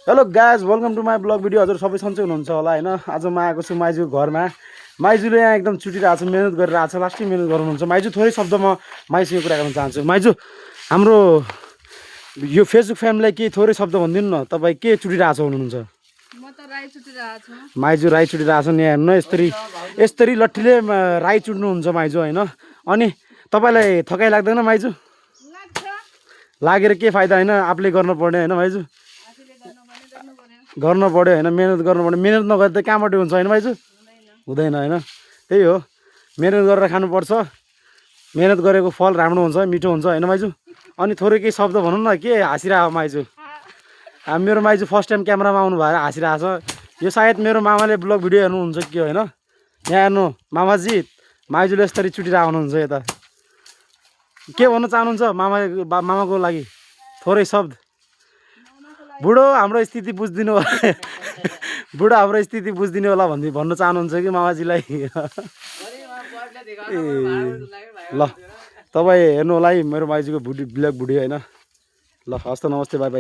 Hello guys welcome to my blog video. हजुर सबै सन्चै हुनुहुन्छ होला होइन। आज म आएको छु माइजूको घरमा। माइजूले यहाँ एकदम छुटिरहेको छ, मिहिनेत गरिरहेको छ, लास्टै मिहिनेत गर्नुहुन्छ। माइजू थोरै शब्द म माइजूसँग कुरा गर्न चाहन्छु। माइजू, हाम्रो यो फेसबुक फ्यामिलीलाई केही थोरै शब्द भनिदिनु न, तपाईँ के छुटिरहेको छ हुनुहुन्छ? म त राई छुटिरहेको छु। माइजू राई छुटिरहेको छ नि, हेर्नु यस्तरी लट्ठीले राई चुट्नुहुन्छ माइजू होइन। अनि तपाईँलाई थकाइ लाग्दैन माइजू? लाग्छ, लागेर के फाइदा होइन, आफूले गर्नुपर्ने होइन माइजू, आफूले गर्नु पर्यो। गर्नु पऱ्यो होइन, मिहिनेत गर्नु पऱ्यो। मिहिनेत नगरे त कहाँबाट हुन्छ होइन माइजू? हुँदैन होइन, त्यही हो, मिहिनेत गरेर खानुपर्छ। मिहिनेत गरेको फल राम्रो हुन्छ, मिठो हुन्छ होइन माइजू? अनि थोरै केही शब्द भनौँ न, के हाँसिरहेको माइजू? मेरो माइजू फर्स्ट टाइम क्यामेरामा आउनु भएर हाँसिरहेको छ। यो सायद मेरो मामाले ब्लग भिडियो हेर्नुहुन्छ कि होइन। यहाँ हेर्नु मामाजी, माइजूले यसरी छुटिरहेको हुनुहुन्छ यता। के भन्न चाहनुहुन्छ मामाको लागि थोरै शब्द? बुढो हाम्रो स्थिति बुझिदिनु होला, बुढो हाम्रो स्थिति बुझिदिनु होला भन्न चाहनुहुन्छ कि मामाजीलाई? ए ल, तपाईँ हेर्नु होला है मेरो माइजूको ब्लग भिडियो होइन। ल हस् त, नमस्ते, बाई बाई।